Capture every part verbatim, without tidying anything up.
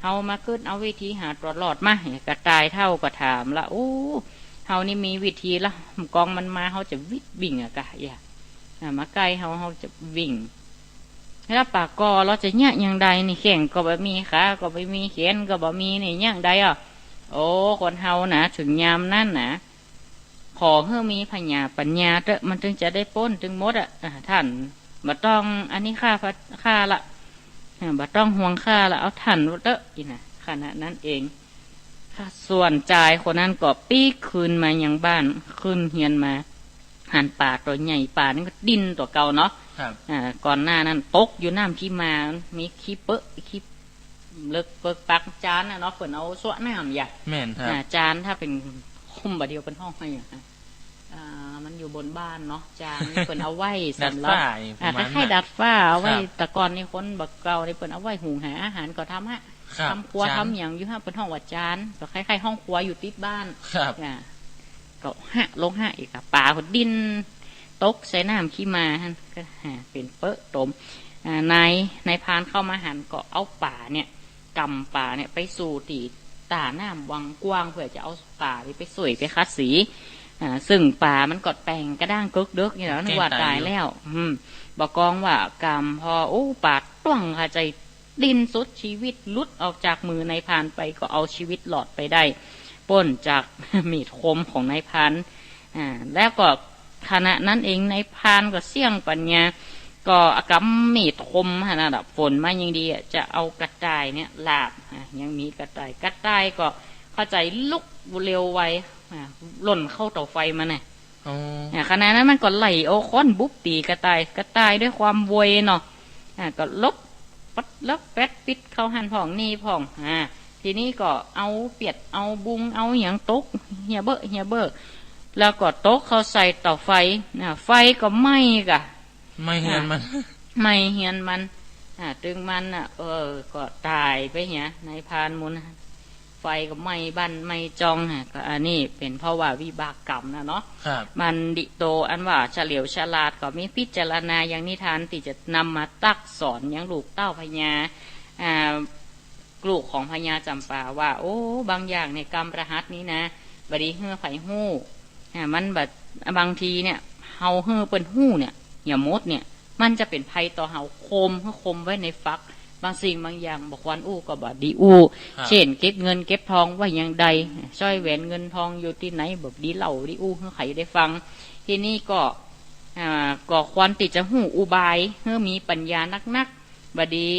เฮามาเกิดเอาวิธีหาตั๋วรอดมา กระต่ายเฒ่าก็ถามละ โอ้ เฮานี่มีวิธีละ กองมันมา เฮาจะวิดวิ่งอะกะ อย่า อ่า มาใก้เฮา เฮาจะวิ่ง แล้วป๋าก่อ เฮาจะเยียะอย่างใดนี่ แข้งก็บ่มี ขาก็บ่มี แขนก็บ่มีนี่ เยียะอย่างใดอ่ะ โอ้ คนเฮานะ เถิงยามนั้นนะ ขอหื้อมีผญาปัญญาเต๊อะ มันเถิงจะได้ป๊นเถิงหมดอะ อ่า ต้านบ่ต้องอันนี้ข้าพะ ข้าละ อ่า บ่ต้องห่วงข้าละ เอาต้านเต๊อะ อี้นะ ขณะนั้นเอง ค่ะ ส่วนจายคนนั้นก็ปิ๊กคืนมายังบ้าน ขึ้นเฮือนมา หันป๋าตั๋วใหญ่ ป๋านี่ก็ดิ้นตั๋วเก่าเนาะ ครับ อ่า ก่อนหน้านั้นตกอยู่น้ำขี้มา มีขี้เป๊อะ ขี้เลิกเปิกปัก จานน่ะเนาะ เปิ้นเอาซั่วน้ำ อย่า แม่นครับ อ่า จาน ถ้าเป๋นคนบ่าเดี่ยวเปิ้นฮ้องว่าหยังอะ อ่า มันอยู่บนบ้านเนาะ จานนี่เปิ้นเอาไว้สำหรับ ดาดฟ้า อ่า ประมาณ คล้ายๆ นั้น ดาดฟ้า เอาไว้ ครับ แต่ก่อนนี่คนบ่าเก่านี่เปิ้นเอาไว้หุงหาอาหารก็ทำฮะ ครับ ทำครัว จาน ทำหยังอยู่ฮะ เปิ้นฮ้องว่าจาน ก็คล้ายๆ ห้องครัวอยู่ติดบ้าน ครับ อ่า ก็ฮะ ลงฮะ อีกอะ ป๋าก็ดิ้นตกใส่น้ำขี้มาหั้น ก็ฮะ เป๋นเป๊อะตม อ่า นาย นายพรานเข้ามาหันก็เอาป๋าเนี่ย ก๋ำป๋าเนี่ยไปสู่ตี้ต้าน้ำวังกว้าง เปื้อจะเอาป๋านี่ไปส่วยไปขัดสี อ่า ซึ่งป๋ามันก็แป่งกระด้างกึกเดิกนี่แหละ นึกว่าต๋ายแล้ว อืม บ่ากองว่าก๋ำผ่อ โอ้ ป๋าต้วงคาใจ๋ ดิ้นสุดชีวิต หลุดออกจากมือนายพรานไป ก็เอาชีวิตรอดไปได้ ป๊นจากมีดคมของนายพราน อ่า แล้วก็ขณะนั้นเองนายพรานก็เสี้ยงปัญญา ก็เอาก๋ำมีดคมหั้นน่ะ ฝนมายังดีอะ จะเอากระต่ายเนี่ยหลาบ อ่า ยังมีกระต่าย กระต่ายก็เข้าใจ๋ลุกเร็วไว อ่า ล่นเข้าเต๋าไฟมาน่ะ อ๋อ อ่า ขณะนั้นมันก็ไล่เอาค้อนบุบตี๋กระต่าย กระต่ายด้วยความโวยเนาะ อ่า ก็ลบปัดลบแป๊ดปิดเข้าหั้นพ่องนี่พ่อง อ่า ทีนี้ก็เอาเปียดเอาบุงเอาหยังตกเหียเบ้อเหียเบ้อ แล้วก็ตกเข้าใส่เต๋าไฟ อ่า ไฟก็ไหม้กะ ไหม้เฮือนมัน อ่า ไหม้เฮือนมัน อ่า ตึงมันน่ะ เออ ก็ต๋ายไปเหีย นายพรานหมู่นั้น ไฟก็ไหม้บ้านไหม้จองฮะ ก็อันนี้เป๋นเพราะว่าวิบากกรรมน่ะเนาะ ครับ บัณฑิโต อันว่าเฉลียวฉลาด ก็มีพิจารณายังนิทานตี้จะนำมาตักสอนยังลูกเต้าพญา อ่า ลูกของพญาจ๋ำปาว่า โอ้ บางอย่างเนี่ยกรรมรหัสนี้นะ บ่ดีหื้อใผฮู้ อ่า มันบ่ บางทีเนี่ย เฮาหื้อเปิ้นฮู้เนี่ย เหียหมดเนี่ย มันจะเป๋นภัยต่อเฮา คม หื้อคมไว้ในฝัก บางสิ่งบางอย่างบ่ควรอู้ก็บ่ดีอู้ ครับ เช่น เก็บเงินเก็บทองไว้อย่างใด สร้อยแหวนเงินทองอยู่ตี้ไหน บ่ดีเล่าดีอู้หื้อใผได้ฟัง ทีนี้ก็ อ่า ก็ควรตี้จะฮู้อุบาย หื้อมีปัญญานักๆ บ่ดี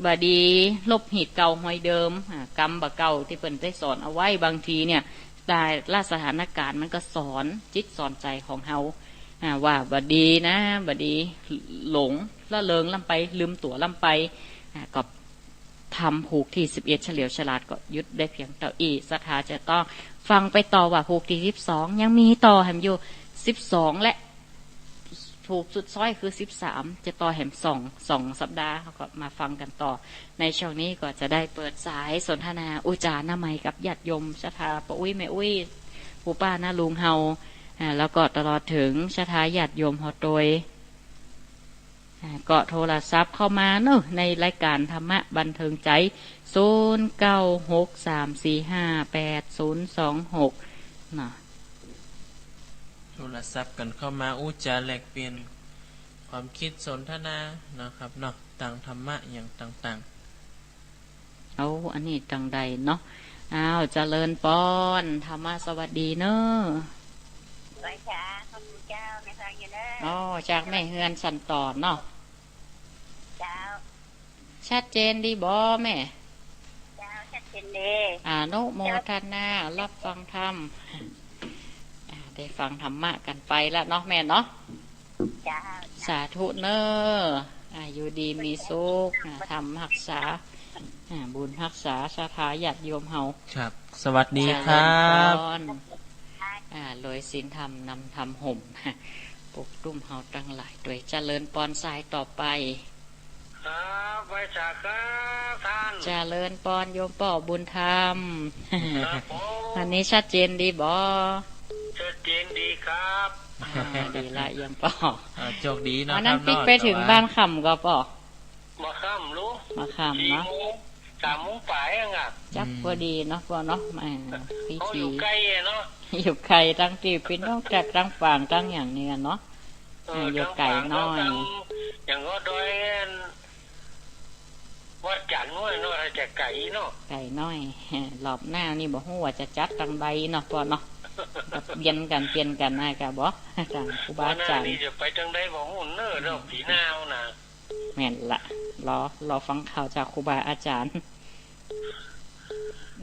บ่ดีลบฮีตเก่าฮอยเดิม อ่า กรรมบ่าเก่าตี้เปิ้นได้สอนเอาไว้ บางทีเนี่ย แต่ละสถานการณ์มันก็สอนจิตสอนใจ๋ของเฮา อ่า ว่าบ่ดีนะ บ่ดีหลงละเริงล้ำไป ลืมตั๋วล้ำไป อ่า ก็ธรรมผูกตี้สิบเอ็ด เฉลียวฉลาดก็หยุดได้เพียงเต้าอี้ ศรัทธาจะต้องฟังไปต่อว่าผูกตี้สิบสอง ยังมีต่อแหมอยู่ สิบสอง และ ผูกสุดซ้อยคือสิบสาม จะต่อแหมสอง สองสัปดาห์ เฮาก็มาฟังกั๋นต่อ ในช่วงนี้ก็จะได้เปิดสายสนทนา อู้จ๋าหน้าไมค์กับญาติโยมศรัทธาป้ออุ๊ยแม่อุ๊ย ปู่ป้าน้าลุงเฮา อ่า แล้วก็ตลอดเถิงศรัทธาญาติโยมเฮาตวย อ่า ก็โทรศัพท์เข้ามาเนาะ ในรายการธรรมะบันเทิงใจ๋ ศูนย์ เก้า หก สาม สี่ ห้า แปด ศูนย์ สอง หก เนาะ โทรศัพท์กั๋นเข้ามาอู้จ๋าแลกเปลี่ยนความคิดสนทนานะครับเนาะ ตางธรรมะอย่างต่างๆ เอา อันนี้ตังใดเนาะ อ้าว เจริญปอน ธรรมะสวัสดีเนาะ ไหว้สา ขอบคุณเจ้า แม่ฟังอยู่เนาะ อ๋อ จากแม่เฮือนสันตอนเนาะ เจ้า ชัดเจนดีบ่แม่ เจ้า ชัดเจนดี อนุโมทนา รับฟังธรรม อ่า ได้ฟังธรรมะกั๋นไปละเนาะแม่เนาะ เจ้า สาธุเนาะ อ่า อยู่ดีมีสุข อ่า ธรรมฮักษา อ่า บุญฮักษาศรัทธาญาติโยมเฮา ครับ สวัสดีครับ เจริญพร อ่า รวยศีลธรรมนำธรรมห่ม ปกตุ้มเฮาตังหลายตวย เจริญปอน สายต่อไป ครับ ไหว้สาครับต้าน เจริญปอนโยมป้อบุญธรรม ครับผม อันนี้ชัดเจนดีบ่ ชัดเจนดีครับ อ่า ดีละโยมป้อ อ่า โชคดีเนาะ อันนั้น ครับ ปิ๊กไปเถิงบ้านค่ำก่อป้อ บ่าค่ำลูก บ่าค่ำเนาะ สี่โมง สามโมงป๋ายเองอะ จัก อืม พอดีเนาะป้อเนาะ อ่า พิธี เขาอยู่ไกลอะเนาะ อยู่ไกล ตังตี้ปี้น้องแถบตังฝางตังอย่างนี้เนาะ เออ อ่า อยู่ไกลน้อย ตังฝางตังอย่างก็ดอยอัน วัดจันทร์น้อยเนาะ จะไกลเนาะ ไกลน้อย รอบหน้านี่บ่ฮู้ว่าจะจัดตังใดเนาะป้อเนาะ ก็เปลี่ยนกั๋น เปลี่ยนกั๋นนะกะบ่ ต๋างครูบาอาจ๋ารย์ หัวหน้านี่จะไปตังใดบ่ฮู้เน่อ รอบปี๋หน้าเอานะ แม่นละ รอ รอฟังข่าวจากครูบาอาจ๋ารย์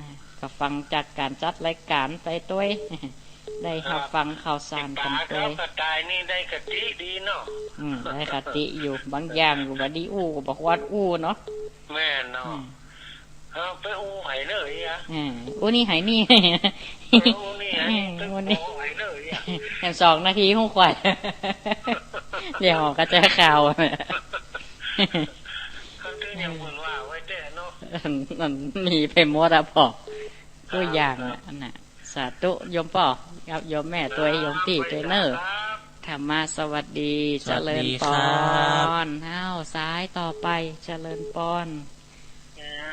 นะ ก็ฟังจากก๋านจัดรายก๋านไปตวย ได้ฮับ ครับ ฟังข่าวสารกั๋นตวย ติดต๋ามครับ กระต่ายนี่ได้คติดีเนาะ อืม ได้คติอยู่ บางอย่างก็บ่ดีอู้ ก็บ่ควรอู้เนาะ แม่นเนาะ อืม เอาไปอู้ไหนเลยอะ อ่า อู้นี่ไหนี่ เออ อู้นี่ไหน เออ อู้นี่ ไปอู้ไหนเลยอะ อย่างสองนาทีฮู้กว่า เดี๋ยวก็จะข่าว เขาถึงยังบ่นว่าไว้แต่เนาะ มันมีไปหมดอะป้อ ตัวอย่างอะ ครับ อันน่ะ สาธุโยมป้อ ครับ โยมแม่ตวย ครับ โยมตี้ตวยเน่อ ครับ ธรรมะสวัสดี สวัสดีครับ เจริญปอน อ้าว สายต่อไป เจริญปอน เจ้า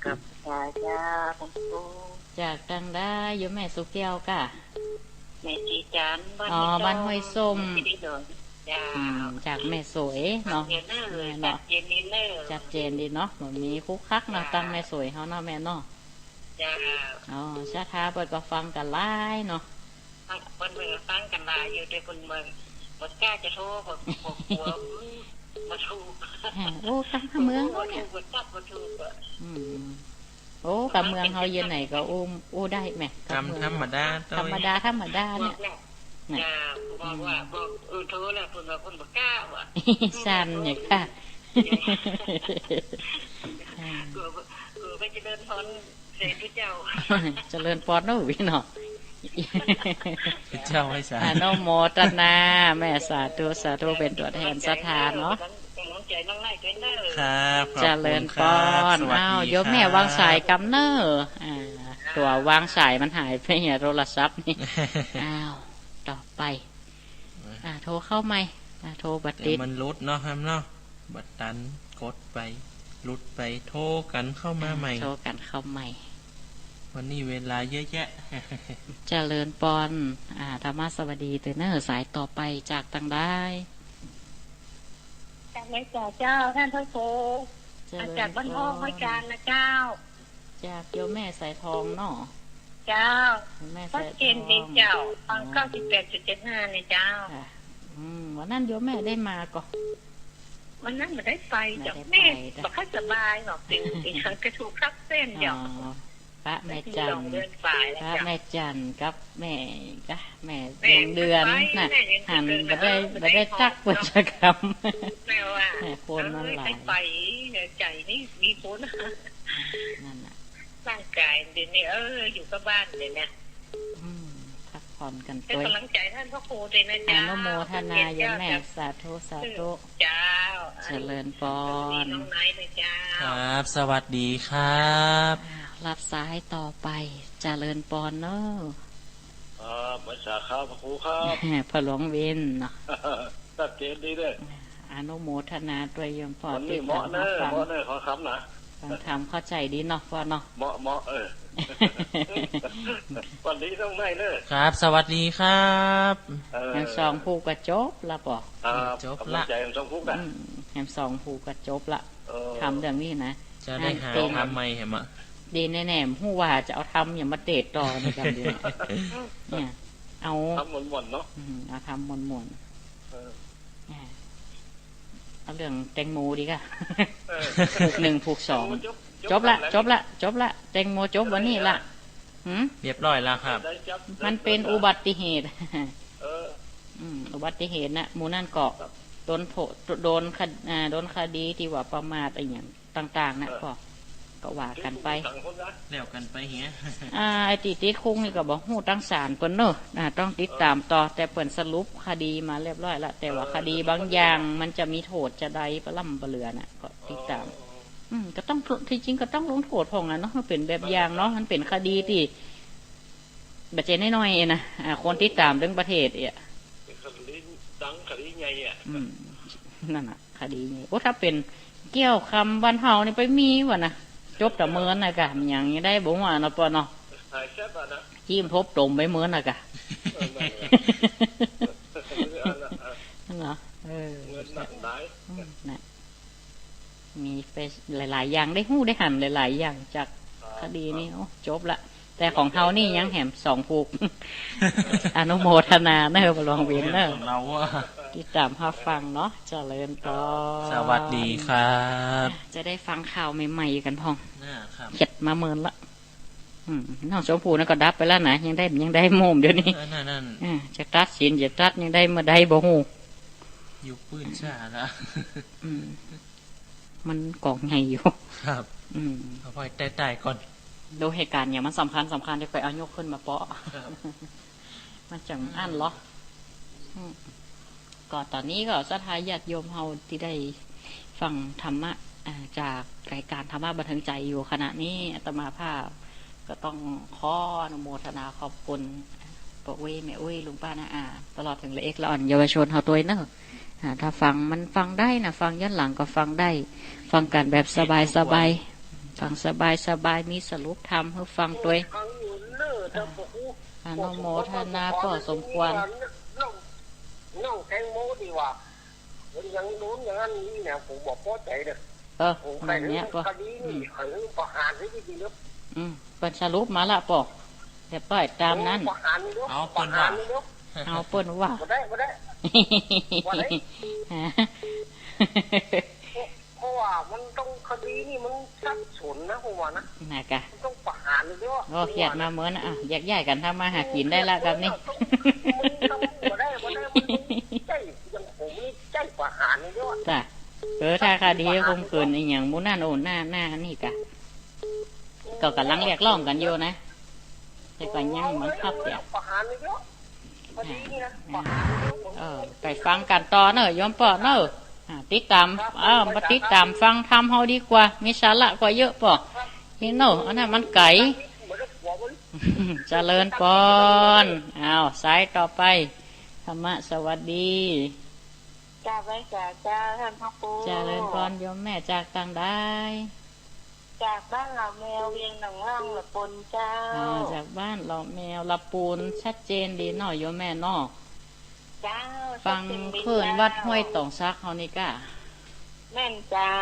กับสายเจ้า ท่านครู จากตังใด โยมแม่สุแก้วก่ะ แม่ศรีจันทร์ บ้าน อ๋อ ห้วยส้ม บ้านห้วยส้ม ที่ได้โดน เจ้า อืม จากแม่สวยเนาะ ชัดเจนเน่อ แม่เนาะ ชัดเจนดีเน่อ ชัดเจนดีเนาะ บ่มีคุกคักเนาะ เจ้า ตังแม่สวยเฮาเนาะแม่เนาะ เจ้า อ๋อ ศรัทธาเปิ้นก็ฟังกั๋นหลายเนาะ เปิ้นก็ฟังกั๋นหลายอยู่ แต่เปิ้นบ่ บ่กล้าจะโทร บ่ บ่กั๋ว บ่ถูก ฮะ โอ้ ตังเมืองเฮาเนี่ย บ่ถูก บ่จับ บ่ถูกอะ อืม โอ้ กำเมืองเฮาอยู่ไหนก็อู้ อู้ได้แหม กำเมือง กำธรรมดา ธรรมดา ธรรมดาเนี่ย บอกแหละ น่ะ จ้า บอกว่า อืม บอก เออ โทรแล้ว เปิ้นว่าเปิ้นบ่กล้าว่ะ สั่นเนี่ยค่ะ กลัว กลัวไปเจริญพรเสร็จพระเจ้า เจริญปอนเนาะพี่เนาะ พระเจ้าให้สา อนุโมทนา แม่สาธุ สาธุ เป๋นตั๋วแทนศรัทธาเนาะ กำลังใจน้องไนท์ตวยเน่อ ครับ ขอบคุณครับ เจริญปอน สวัสดีครับ อ้าว โยมแม่วางสายกำเน่อ อ่า ตั๋ววางสายมันหายไปเนี่ย โทรศัพท์นี่ อ้าว ต่อไป อ่ะ อ่า โทรเข้าใหม่ อ่า โทรบ่ติด แต่มันหลุดเนาะครับเนาะ บ่ตันกดไป หลุดไป โทรกั๋นเข้ามาใหม่ อ่า โทรกั๋นเข้าใหม่ วันนี้เวลาเยอะแยะ เจริญปอน อ่า ธรรมะสวัสดีตวยเน่อ สายต่อไปจากตังใด จากไหนจ๊ะเจ้า ท่านพระครู เจริญปอน จากบ้านห้องห้วยจานนะเจ้า จากโยมแม่สายทองเนาะ เจ้า โยมแม่สายทอง ชัดเจนดีเจ้า ฟัง อ๋อ เก้าสิบแปดจุดเจ็ดห้า เนี่ยเจ้า ค่ะ อืม วันนั้นโยมแม่ได้มาก่อ วันนั้นบ่ได้ไปเจ้า บ่ได้ไป แม่ เจ้า บ่ค่อยสบายหรอก เป็น เป็นกระดูกทับเส้นเจ้า อ๋อ พระแม่จันทร์ สองเดือนปลายแล้ว พระแม่จันทร์กับแม่ กะ แม่ แม่ ดวงเดือน ไป น่ะ แม่ยัง หัน เดิน บ่ได้ เออ บ่ได้ บ่ได้ ทัก เนาะ เปิ้นสักกำ แม่ว่า แม่คนมันหลาย เออ ไป ใจนี่มีคน นั่นน่ะ ร่างกายเดี๋ยวนี้ เออ อยู่กับบ้านเดี๋ยวนี้ อืม พักผ่อนกั๋นตวย ให้กำลังใจท่านพระครูตวยนะเจ้า อนุโมทนาโยมแม่ สาธุ สาธุ เจ้า เจริญปอน สวัสดีน้องไนท์นะเจ้า ครับ สวัสดีครับ อ่า รับสายต่อไป เจริญปอนเนาะ ครับ มาจากครับ พระครูครับ พ่อหลวงเวนเนาะ ชัดเจนดีเลย อนุโมทนาตวยโยมป้อ วันนี้ ตี้ เหมาะเน่อ ฟัง เหมาะเน่อ ขอคำนะ ฟังธรรมเข้าใจ๋ดีเนาะป้อเนาะ เหมาะ เหมาะ เออ วันนี้ต้องได้เน่อ ครับ สวัสดีครับ เออ แหมสองผู้ก็จบละป้อ ครับ จบละ กำลังใจแหมสองผู้นะ อืม แหมสองผู้ก็จบละ เออ ธรรมเรื่องนี้นะ จะได้หา อัน ธรรมใหม่แหมอะ ดีแน่ๆ ฮู้ว่าจะเอาธรรมอย่างมาเตะต่อในกันดีเนาะ เนี่ย เอา ธรรมม่วนๆ เนาะ อืม เอาธรรมม่วนๆ เออ อ่า เอาเรื่องแตงโมดีกว่า เออ ผูกหนึ่ง ผูกสอง แตงโมจบ จบละ จบละ จบละ จบละ แตงโมจบวันนี้ละ หืม เรียบร้อยแล้วครับ มันเป๋นอุบัติเหตุ เออ อืม อุบัติเหตุนะ หมู่นั่นก็ ครับ โดนโทษ โดนคด- อ่า โดนคดีตี้ว่าประมาทอะหยังต่างๆ นะ เออ ก็ ก็ว่ากั๋นไป แล้วกั๋นไปเหีย อ่า ไอ้ตี้ติดคุกนี่ก็บ่ฮู้ตังศาลเปิ้นเนาะ อ่า ต้องติดต๋ามต่อ แต่เปิ้นสรุปคดีมาเรียบร้อยละ แต่ว่าคดีบางอย่างมันจะมีโทษจะใดปะล่ำปะเหลือน่ะ ก็ติดต๋าม อืม ก็ต้อง ตี้จริงก็ต้องลงโทษพ่องอะเนาะ มันเป๋นแบบอย่างเนาะ มันเป๋นคดีตี้บ่ใจ้น้อยๆ นะ อ่า คนติดต๋ามตึงประเทศเอี้ย เป๋นคดีดัง คดีใหญ่อะ อืม นั่นน่ะ คดีใหญ่ โอ้ ถ้าเป๋นเกี้ยวกำบ้านเฮานี่ไปมีวะนะ จบแต่เมินน่ะก่ะ มีหยังได้บ่ฮู้เนาะป้อเนาะ หายแซ่บอะนะ จี้มทบตมไปเมินน่ะก่ะ เออ นั่นแหละ นั่นแหละ เนาะ เออ เมินหนังได้ อืม น่ะ มีไปหลายๆ อย่าง ได้ฮู้ได้หันหลายๆ อย่างจาก ครับ คดีนี้ ครับ โอ้ จบละ แต่ของเฮานี่ยังแหมสองผูก อนุโมทนาเนอะ บ่ลองเว้นเนอะ ของเฮาอะ ติดต๋ามฮับฟังเนาะ เจริญพร สวัสดีครับ จะได้ฟังข่าวใหม่ๆ กั๋นพ่อง น่าครับ เข็ดมาเมินละ อืม น้องชมพูนั่นก็ดับไปแล้วนะ ยังได้ ยังได้โมมเดี๋ยวนี้ เออ นั่นๆ อ่า จะตัดศีล จะตัดยังได้เมื่อใดบ่ฮู้ อยู่ปื้นซ่าละ อืม มันก๋องใหญ่อยู่ ครับ อืม เอาไว้ใต้ๆ ก่อน ดูเหตุการณ์อย่างมันสำคัญสำคัญ เดี๋ยวค่อยเอายกขึ้นมาเปาะ ครับ มันจั่งอั้นเหรอ อืม ก็ต๋อนนี้ก็ศรัทธาญาติโยมเฮาตี้ได้ฟังธรรมะ อ่า จากรายการธรรมะบันเทิงใจอยู่ขณะนี้ อาตมาภาพก็ต้องขออนุโมทนาขอบคุณป้ออุ๊ย แม่อุ๊ย ลุงป้าน้าอา ตลอดเถิงละเอกละอ่อนเยาวชนเฮาตวยเนอะ อ่า ถ้าฟังมันฟังได้นะ ฟังย้อนหลังก็ฟังได้ ฟังกั๋นแบบสบายๆ ฟังสบายๆ มีสรุปธรรมหื้อฟังตวย ฟังอยู่เนอะ แต่บ่ฮู้ อนุโมทนาป้อสมควร น้อง น้องแตงโมดีกว่า มันยังโดนอย่างนั้นนี่นะ ผมบ่พอใจเด้อ เออ ผมใคร นั่นเนี่ย เรื่องคดีนี่ อืม ใครเรื่องประหารนี่จริงๆเนอะ อืม เปิ้นสรุปมาละป้อ เดี๋ยวป้อต๋ามนั้น ประหารนี่เนอะ เอาเปิ้นว่า ประหารนี่เนอะ เอาเปิ้นว่า บ่ได้ บ่ได้ บ่ได้ ฮะ เพราะว่ามันต้อง คดีนี่มันสับสนนะ ผมว่านะ น่ะก่ะ มันต้องประหารเลยเด้อ โอ้ เขียดมาเมินนะ อ่ะ แยกย้ายกั๋นทำมาหากิ๋นได้ละ กำนี้ มันทำบ่ได้ บ่ได้ มันใจ้ อย่างผมนี่ใจ้ประหารเลยเด้อ จ้ะ เออ ถ้าคดีข่มขืนอีหยังหมู่นั่น โอ้ หน้า หน้านี่ก่ะ ก็ก่ำลังเรียกร้องกั๋นอยู่นะ แต่ก็ยังบังคับเสีย ประหารเลยเด้อ อ่า เออ ไปฟังกั๋นต่อเนอะ โยมป้อเนอะ อ่า ติดต๋าม เออ มาติดต๋ามฟังธรรมเฮาดีกว่า มีสาระกว่าเยอะป้อ นี่เนอะ อันนั้นมันไก๋ เจริญพร อ้าว สายต่อไป ธรรมะสวัสดี กราบไหว้สาเจ้า ท่านพระครู เจริญพร โยมแม่ จากตางใด จากบ้านเหล่าแมว เวียงหนองล่อง ละปูนเจ้า อ๋อ จากบ้านเหล่าแมว ละปูน ชัดเจนดีเนาะ โยมแม่เนาะ เจ้า ฟัง ชัดเจนดี คลื่นวัด เจ้า ห้วยต๋องซักเฮานี่ก่ะ แม่นเจ้า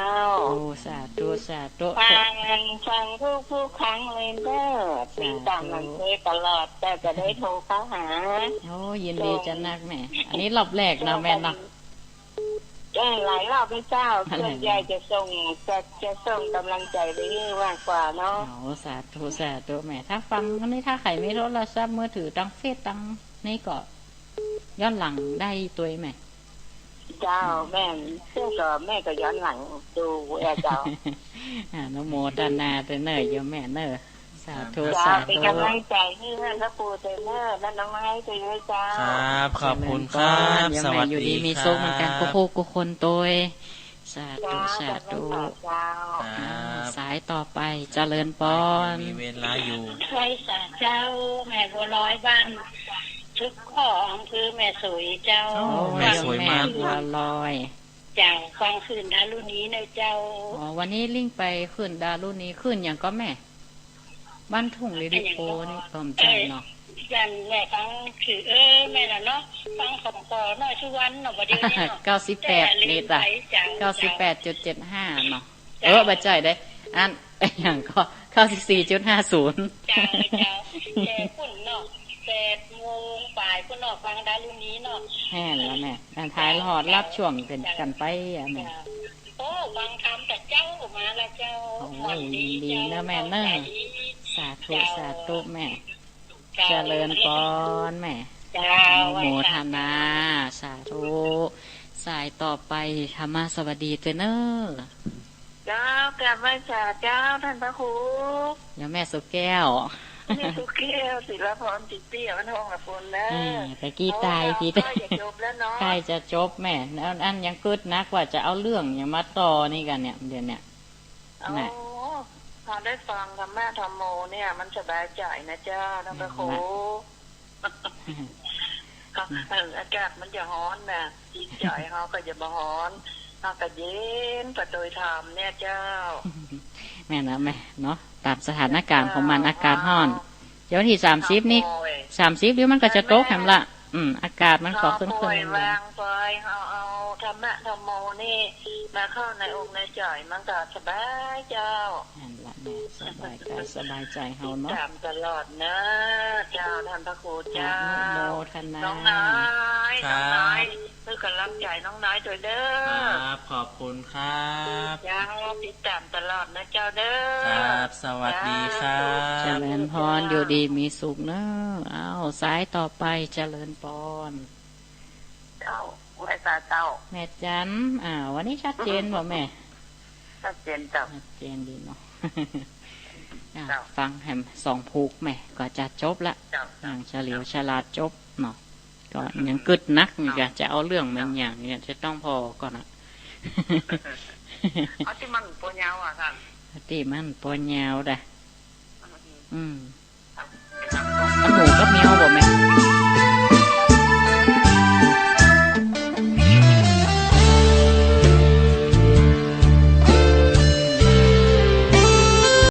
โอ้ สาธุ สาธุ ฟัง ฟังทุกๆ ครั้งเลยเด้อ สาธุ ติดต๋ามหนังสือตลอด แต่จะได้โทรเข้าหา โอ้ ยินดีจะนักแม่ อันนี้รอบแรกเนาะแม่เนาะ เออ หลายรอบแล้วเจ้า อะไรนะ ส่วนใหญ่จะส่ง จะ จะส่งกำลังใจไปนี่มากกว่าเนาะ โอ้ สาธุ สาธุแม่ ถ้าฟังอันนี้ ถ้าใผไม่โทรศัพท์มือถือ ตางเฟซ ตางนี่ก็ย้อนหลังได้ตวยแม่ เจ้า แม่ เจ้าก็ แม่ก็ย้อนหลังดูแอเจ้า อนุโมทนาตวยเน่อ โยมแม่เน่อ สาธุ เจ้า สาธุ เป๋นกำลังใจ๋หื้อพระครูตวยเน่อ และน้องไม้ตวยเจ้า ครับ ขอบคุณครับ เจริญพร โยมแม่ สวัสดี อยู่ดีมีสุขเหมือนกั๋น ครับ กู้ผู้กู้คนตวย สาธุ เจ้า สาธุ เจ้า ครับ อ่า สายต่อไป เจริญพร มีเวลาอยู่ ไหว้สาเจ้า แม่บัวลอย บ้านชุกข้อ อำเภอแม่สวยเจ้า โอ้ แม่สวยมาก แม่บัวลอย เจ้า ฟังคลื่นดารุณีนะเจ้า อ๋อ วันนี้ลิ่งไปคลื่นดารุณี คลื่นหยังก็แม่ บ้านทุ่งเรดิโอนี่ เออ บ่ใจ้เนาะ เอ่อ อย่างแม่ฟังคือ เออ แม่นละเนาะ ฟังของปอน้อยสุวรรณเนาะ บ่าเดี่ยวนี้เนาะ เก้าสิบแปด นี่จ้ะ เก้าสิบแปดจุดเจ็ดห้าเนาะ เจ้า เออ บ่ใจ้เด้ อัน อะหยังก็ เก้าสิบสี่จุดห้าศูนย์ เจ้า เจ้า แต่ปุ้นเนาะ แปดโมงป๋ายปุ้นเนาะ ฟังดารุณีเนาะ แม่นละแม่ อันท้ายรอดรับช่วงเป๋นกั๋นไปอะแม่ เจ้า โอ้ ฟังธรรมจากเจ้ามาละเจ้า โอ้ย ยินดีเน่อแม่เน่อ สาธุ สาธุแม่ เจ้า เจริญพรแม่ เจ้า อนุโมทนา สาธุ สายต่อไป ธรรมะสวัสดีตวยเน่อ เจ้า กราบไหว้สาเจ้า ท่านพระครู โยมแม่สุแก้ว แม่สุแก้ว ศิลาพร จิตเตี้ย บ้านห้องละปูนเน่อ อ่า ตะกี้ตาย โอ้ ที ใก้จะจบแล้วเนาะ ใก้จะจบแม่ แล้วอันยังกึ๊ดนักว่าจะเอาเรื่องหยังมาต่อนี่กั๋นเนี่ย เดี๋ยวเนี่ย โอ้ น่ะ พอได้ฟังธรรมะธรรมโมเนี่ย มันสบายใจ๋นะเจ้า ท่านพระครู นั่นแหละ ก็ เออ อากาศมันจะฮ้อนน่ะ จิตใจ๋เฮาก็จะบ่ฮ้อน เฮาก็เย็นไปโดยธรรมเนี่ยเจ้า แม่นนะแม่เนาะ ต๋ามสถานก๋ารณ์ของมัน อากาศฮ้อน เดี๋ยววันตี้สามสิบนี่ สามสิบเดี๋ยวมันก็จะตกแหมละ อืม อากาศมันก็ขึ้นๆ ลงๆ วางปล่อย เฮาเอาธรรมะธรรมโมนี่มาเข้าในอกในใจ๋ มันก็สบายเจ้า นั่นละแม่ สบายกายสบายใจ๋เฮาเนาะ ติดต๋ามตลอดนะเจ้า ต้านพระครูเจ้า อนุโมทนา น้องน้อย ครับ น้องน้อย เปิ้นก็รับใจ๋น้องน้อยตวยเน่อ ครับ ขอบคุณครับ เจ้า ติดต๋ามตลอดนะเจ้าเน่อ ครับ สวัสดีครับ เจ้า เจริญพร อยู่ดีมีสุขเน่อ อ้าว สายต่อไป เจริญพร เจ้า ไหว้สาเจ้า แม่จัน อ่า วันนี้ชัดเจนบ่แม่ ชัดเจนเจ้า ชัดเจนดีเนาะ อ่า เจ้า ฟังแหมสองผูกแม่ ก็จะจบละ เจ้า เจ้า อย่างเฉลียวฉลาดจบเนาะ ก็ยังกึ๊ดนักนี่กะ เจ้า จะเอาเรื่องแม่นหยังเนี่ย จะต้องผ่อก่อนอะ เอาตี้มันบ่ยาวอะต้าน ตี้มันบ่ยาวดะ อืม อืม